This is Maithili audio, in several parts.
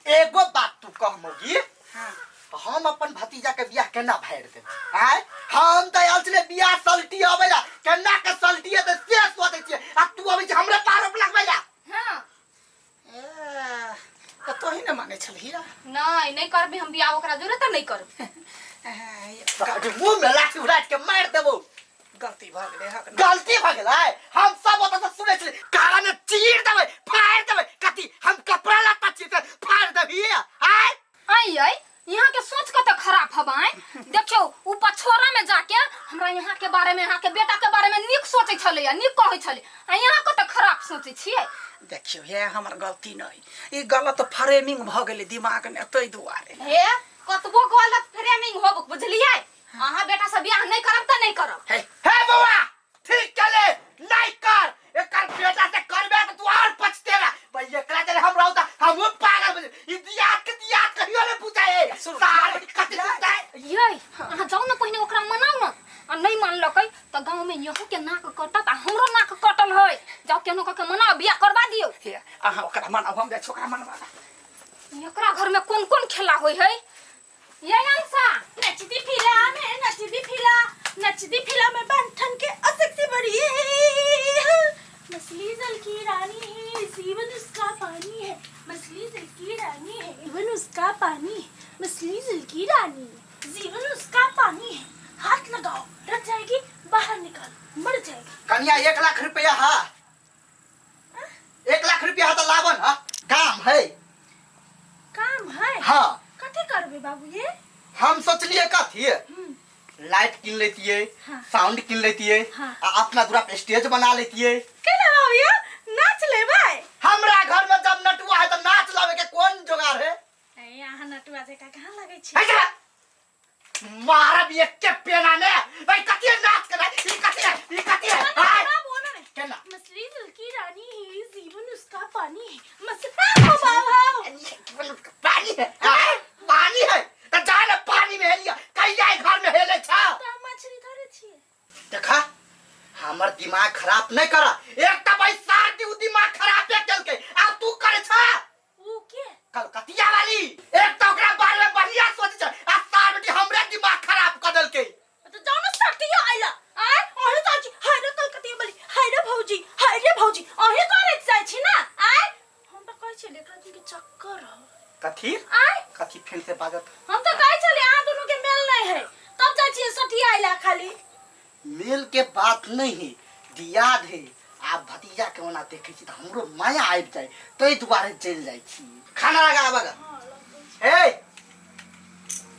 एगो बात तू कह मौगी। हाँ। हम अपन भतीजा के बियाह केना भरि देब? आय हम तऽ आयल छलै बियाह सल्टी अबै ला, केना के सल्टी तऽ से सोचै छियै आ तू अबै छै हमरे पर आरोप लगबै ला। हाँ। ए, तऽ तोही ने मानै छलही रा? नहीं नहीं करबी हम बियाह ओकरा जोरे तऽ नहीं करबी। साढ़े मुंह में लाठी उड़ा के मार देबो। गलती भऽ गेलै हक ना। गलती भऽ गेलै? हम सब ओतऽ से सुनै छली कान चीर देबै फाड़ देबै, कथी हम कपड़ा लत्ता चीर के फाड़ देबही? आय आई आई यहाँ के सोच कते खराब हबाय। देखियो उ पछोरा में जाके हमरा यहाँ के बारे में, यहाँ के बेटा के बारे में नीक सोचे छले या नीक कहै छले, आ यहाँ कते खराब सोचे छियै। देखियो हे हमर गलती नहीं, ई गलत फ्रेमिंग भ गेलै दिमाग में तै दुआरे। हे कतबो गलत फ्रेमिंग होब बुझलियै, अहाँ बेटा से बियाह नहीं करब त नहीं करब। हे हे बौआ ठीक चले नहीं कर, एकर बेटा से करबे त तू और पछतेगा। भाई एकरा जरे हम रहू त हमहू पागल बन, ई दियाद के दियाद कहियो ने पूछाए। सुन, सार कति सुनता है। ये अहाँ जाउ न पहिने ओकरा मनाउ न, आ नहीं मानलकै त गांव में यहू के नाक कटत आ हमरो नाक कटल है। जाउ केनो क के मनाउ बियाह करवा दियौ। हे अहाँ ओकरा मनाउ, हम जाइ छी ओकरा मनवा। एकरा घर में कोन कोन खेला होय है? ये अंशा नचदी फिला में, नचदी फिला, नचदी फिला में बंठन के असक्ति बड़ी। मछली जल की रानी है, जीवन उसका पानी है। मछली जल की रानी है, जीवन उसका पानी है। मछली जल की रानी है, जीवन उसका पानी है। हाथ लगाओ रच जाएगी, बाहर निकालो मर जाएगी। कन्या 1 लाख रुपया हा, 1 लाख रुपया तो लावन हा, काम है। काम है? हाँ। कथी करबे बाबू ये? हम सोचलिए कथी, लाइट किन लेतिए, हाँ। साउंड किन लेतिए, हाँ। आ अपना दूरा पे स्टेज बना लेतिए। केना बाबू ये नाच लेबै? हमरा घर में जब नटुआ है तो नाच लावे के कौन जोगार है? ए अहाँ नटुआ जका कहाँ लगै छी? है क्या? मारब एक के पेना ने भाई, कथी है नाच कर ई कथी है, ई कथी है? ना, हाय। ना, बोलो ना। केना? मछली जल की रानी है, जीवन उसका पानी है। मछली बाबा, जीवन उसका पानी है। हाय, पानी है तो जा ना पानी में हेलिया, कहिया घर में हेले छा? तो हम मछली थोड़े छिए। देखा हमर दिमाग खराब नहीं करा, एक तो भाई सार दी दिमाग खराब है चल के, अब तू करे छा? ऊ के? कलकतिया वाली। एक तो ओकरा बारे में बढ़िया सोचे छे, आ सार बेटी हमरे दिमाग खराब कर देलकै। तो जाओ ना सटिया आइला। आय ओहे जाय छी, हाय रे कलकतिया वाली, हाय रे भौजी, हाय रे भौजी, ओहे करे जाय छी ना। आय हम त कहै छली एकरा दुनू के चक्कर हो। कथी? आय कथी फेन से बाजत? हम त कहै छली अहाँ दुनू के मेल नहीं है, तब जाय छी सटिया आइला खाली। मेल के बात नहीं है, दियाद है। आ भतीजा के ओना देखे छी त हमरो माया आबि जाय, तै दुआरे चलि जाइ छी। खाना लगा आबऽ ग। ए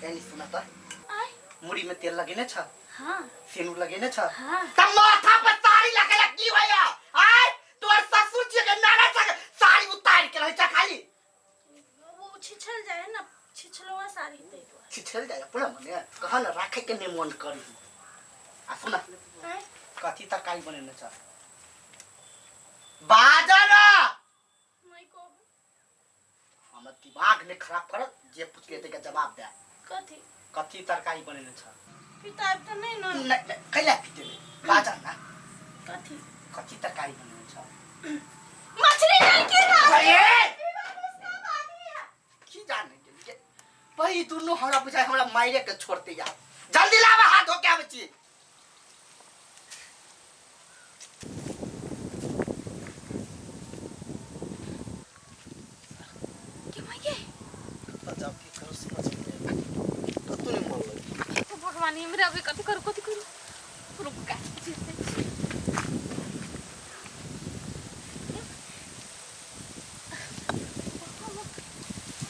एनी सुन त, आय मुड़ी में तेल लगेने छ? हां। सिंदूर लगेने छ? हां। त माथा पर साड़ी लगेला की होया? आय तोर ससुर जी के नाना छ साड़ी उतार के रहै छ खाली। वो छिछल जाए ना, छिछलवा साड़ी तै दुआरे। छिछल जाए अपना मने कह न राखे के नहीं मन करी। आ सुन, आय कथी तरकारी बनेने छ? बाजर। नहीं कहब। हमर दिमाग ने खराब कर, जे पूछले तके जवाब दे। कथी? कथी तरकारी बनेने छ? पिताब त नहीं न। नहीं, नहीं, कैला पीते ले? बाजर ना। कथी? कथी तरकारी बनेने छ? मछली जल की रानी। अरे! की जाने गेलियै? भाई दुनू हमरा बुझाय हमरा मारे के छोड़ते यार। जल्दी लावा, हाथ धो के आबै छी। के माय गे? जाओ की करू समझ में नहीं आबै। कतौ नहीं मन लगे। हे भगवान, हमरा अभी कथी करू, कथी करू? रुक गाछ चीर दै छी।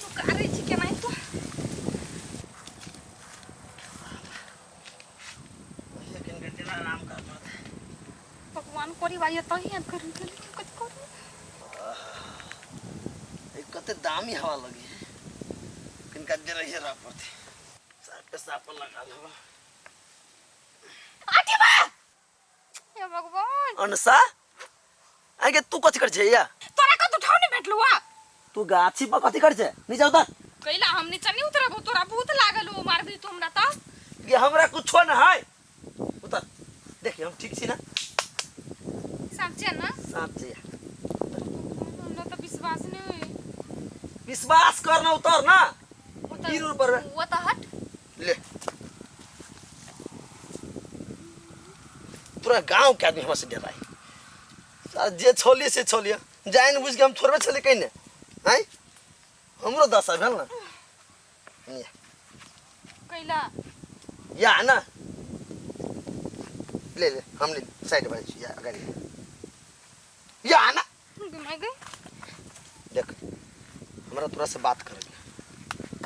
नुकारै छी केनाहितो। लेकिन जेना आराम कर पड़तै। भगवान करी भाई एतऽ ही आबि कऽ रुकि गेलै, कथी करू? ई कते दामी हवा लगी है, किनका जरहिए रह पड़तै। साफ पे साफ लगा लेबा। आगे बा! हे भगवान। अनसा, आगे तू कथी कर छे या? तोरा कतौ ठाव नहीं भेटलौ आ? तू गाछी पर कथी कर छे? नीचा उतर। कैला हम नीचा नहीं उतरबो, तोरा भूत लागल हो, मारबी तू हमरा त। ये हमरा कुछो न है, उतर। देखिए हम ठीक छी ना? साचे ना? साचे। हमरा त विश्वास नहीं होय। विश्वास कर ना उतर ना गिर ऊपर में। वो तो हट ले पूरा गांव के आदमी हमरा से डराई साला जे छोलिए से छोलिए जान बुझ के हम थोड़बे छलिए कहीं ने आँय हमरो दशा भेल ना या, कैला या ना ले ले हम ले साइड भए छी या अगाडि या ना घुमाइ गई देख हमरा तोरा से बात करे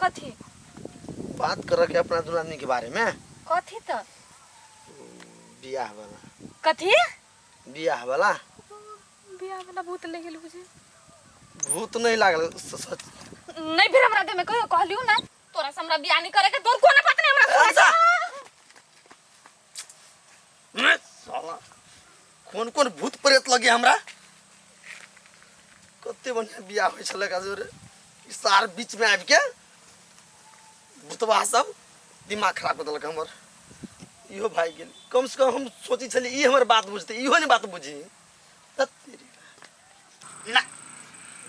कथी बात करे के अपना दुनू आदमी के बारे में कथी त बियाह वाला कथी बियाह वाला बियाह वाला भूत ले गेल बुझे भूत नहीं लागल सच नहीं फिर हमरा देह में कहियो कहलियो ना तोरा से हमरा बियाह नहीं करे के तोर कोनो बात नहीं हमरा अच्छा। सुनै साला कोन कोन भूत प्रेत लगे हमरा कते बढ़िया बियाह होइ छलै रे ई सार बीच में आबि के भूतबा सब दिमाग खराब कऽ देलक हमर इहो भागि गेल कम से कम हम सोचै छलियै ई हमर बात बुझतै इहो नहि बात बुझी तत् तेरी। ना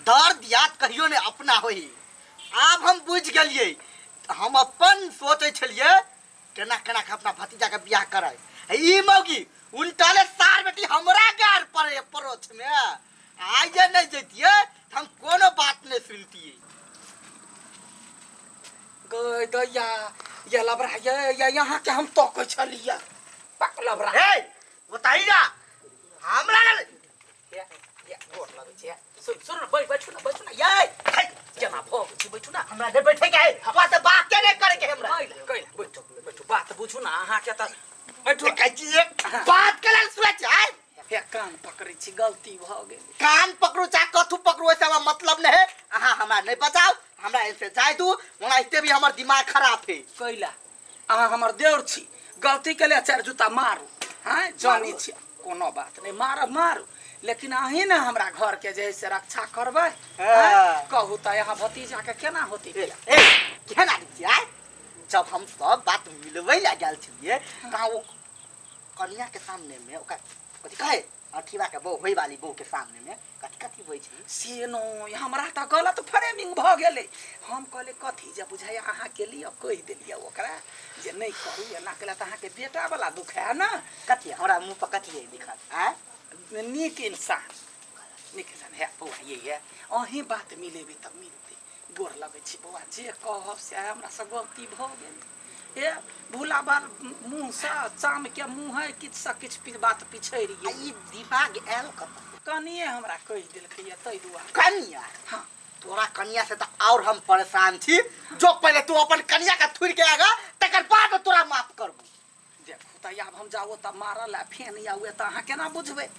दर्द याद कहियो ने अपना होई आब हम बुझ गेलियै हम अपन सोचै छलियै केना केना के अपना भतीजा के बियाह करै ई मौगी उल्टाले सार बेटी हमरा गार पड़े परोछ में आइ जे नहीं जैतियै तऽ हम कोनो बात नहीं सुनतियै गई दैया ये लबरा ये ये यहाँ के हम तकै छलियै पक लबरा हे बताई ना हमरा लग ये ये गोर लगै छै सुन सुन न, बैठ बैठू ना बैठू ना ये हे, केना भोग छी बैठू ना हमरा नहीं बैठे के है तोरा से बात के नहीं करे के हमरा कैला कैला बैठू बैठू बात बुझू ना अहाँ के तऽ बैठू कहै छी एक बात के लेल सुनै छै आँय? हे कान पकड़ै छी गलती भऽ गेल कान पकड़ू चाहे कथू पकड़ू ऐसे हमरा मतलब नहीं है अहाँ हमरा नहीं बचाओ हमरा ऐसे जाय दू ओनाहिते भी हमर दिमाग खराब है कैला अहाँ हमर देवर छी गलती के लिए चारि जूता मारू हाँ जानी छी कोनो बात नहीं मारब मारू लेकिन अहीं ने हमरा घर के जे है से रक्षा करबै हाँ। कहू तऽ यहाँ भतीजा के केना होती ए केहन आदमी छियै आँय? जब हम सब बात मिलबै लए गेल छलियै तहाँ ओ कनिया के सामने में ओकरा कथी कहे अठीबा के बहू होय वाली बहू के सामने में कथी कथी होइ छै से नो हमरा तऽ गलत फ्रेमिंग भऽ गेलै हम कहले कथी जे बुझाइए अहाँके लिए कहि देलियै ओकरा जे नहि करू एना केला तऽ अहाँके बेटा वाला दुख है ना कथी हमरा मुँह पर कथी है लिखल आँय नीक इंसान नीक इंसान है बौआ ये है अहीं बात मिलेबै तऽ मिलतै गोर लगै छी बौआ जे कहब से हमरा से गलती भऽ गेल ए भूला बाल मुँहसँ चामके मुँह है किछु से किछु बात पिछड़ि आ गेल ई दिमाग आयल कतऽ कनिए हमरा कहि देलकै ताहि दुआरे कनिया हाँ तोरा कनिया से तऽ और हम परेशान छी जो पहले तू अपन कनिया के थुर के आगा तकर बाद तोरा माफ करबू देखू तऽ आब हम जाओ तऽ मारल आ फेन आउ तऽ अहाँ केना बुझबै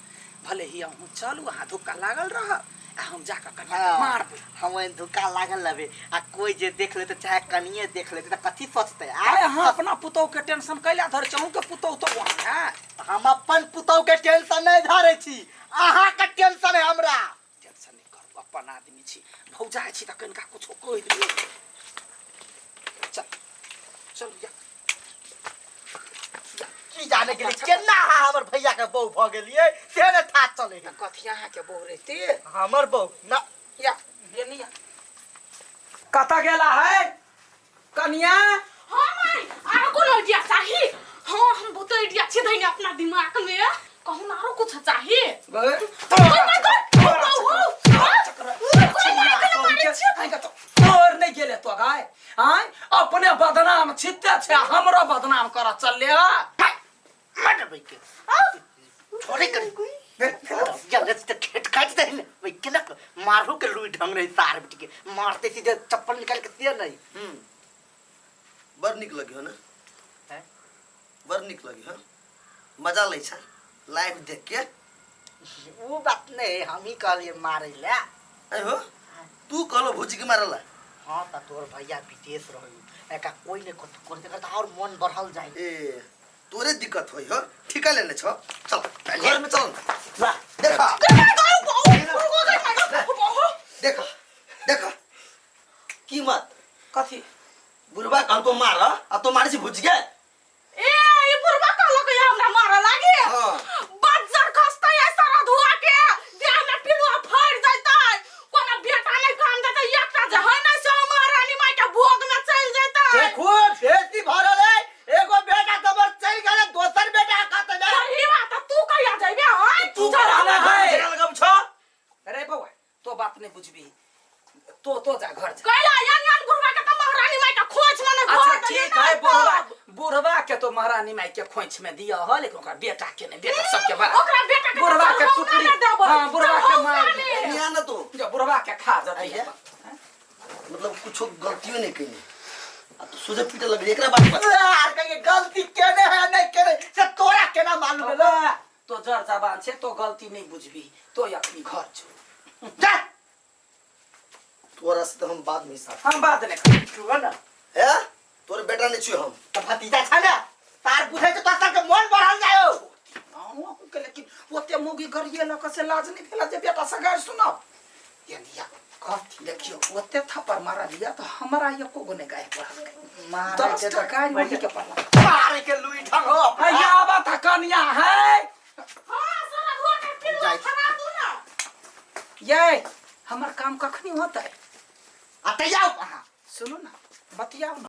भले ही अहूँ चलू अहाँ धुक्का लागल रहब आ हम जाकऽ कनिया के मारबै हम ओहन धोखा लागल रहबे आ कोई जे देख लेते चाहे कनिए देख लेते तऽ कथी सोचते आय अहाँ अपना पुतोह के टेंशन कैला धर छी अहूँके पुतोह तऽ वहाँ है हम अपन पुतोह के टेंशन नहीं धरे छी अहाँ के टेंशन है हमरा टेंशन नहीं करू अपन आदमी छी भौजाइ छी तऽ कनिका कुछो कहि देबै चल चलू जा की जाने के लिए केना अहाँ हमर भैया के बहू भऽ गेलियै से ने था चले तऽ कथी अहाँके बहू रहिते हमर बहू ना या ये नहीं कतऽ गेला है कनिया हाँ माई आरो कोन आइडिया चाही हाँ हम बहुत आइडिया छै धैने अपना दिमाग में कहूँ आरो कुछ चाही गए तोर नहीं गेले तो गाय आय अपने बदनाम छिते छै हमरो बदनाम कर चलले मरबै के छोड़े कर जल्दी से खेत काट दे ने भाई केना मारू के लुई ढंग नहीं सार बेटी के मारते सीधे चप्पल निकाल के दिया नहीं बड़ नीक लग्यो ने हैं? बड़ नीक लग्यो हँ मजा लै छ लाइव देख के वो बात नहीं हम ही कहलिए मारे ले अरे हो तू कहलो भौजी के मारला हाँ त तोर भैया विदेश रही एका कोई ने कत करते करते और मन बढ़ल जाए ए तोरे दिक्कत होई हो ठिका लेने छ चल घर में चल वाह देखा देखा देखा कीमत कथी बुढ़वा कहलको मार आ तो मारे छी भुज के ए ई बुढ़बा कहलक ये हमरा मारऽ लागी हाँ। बज्जर खसतै ऐ सारा धुआ के देह में पिलुआ फैर जैतै कोनो बेटा नहि काम देतै एकटा जे है बुझबी तो तो जा घर जा। कैला यान यान बुढ़वा के त महारानी माई के खोज में न अच्छा घर ठीक है, बुढ़वा बुढ़वा के तो महारानी माई के खोइछ में दिया हो, लेकिन ओकरा बेटा के नहीं, बेटा सबके बड़ा ओकरा बेटा के बुढ़वा के चढ़ौना टुकड़ी ना देबै, हां बुढ़वा के चढ़ौना मार ने। यहाँ ना तो जो बुढ़वा के खा जतै। आइया। मतलब कुछो गलतियों नहीं कइले आ तो सोझे पीटे लगली एकरा बात पर। यार कहिए गलती केने है नहीं केने से तोरा केना मालूम भेलो? बाबा, तो जर जबान छै, तो गलती नहीं बुझबी, तो अखनी घर छौ। जा तोरा से तो हम बाद में हिसाब हम बाद नहीं करब। छुअ ना है तोर बेटा नहीं छुए हम। तो भतीजा छ ना तार बुझे तो तोर के मन बढ़ल जायो। अहूँ के लेकिन ओते मौगी गरिएलक से लाज नहीं भेला जे बेटा से गारि सुनाउ। ये लिया कथी? देखियो ओते थप्पड़ मारल या तो हमरा एको गो नहीं गाय पड़ल। मारे 10 के टा तो गारि वही के पड़ल। मारे के लुई ढंग हो अपना। हैया बात कनिया है। हां सारा हुआ के पिलुआ जाइ। खराब दू ना। ये हमर काम कखनी होतै? आ तैयार अहाँ सुनू ना, बतियाउ ना।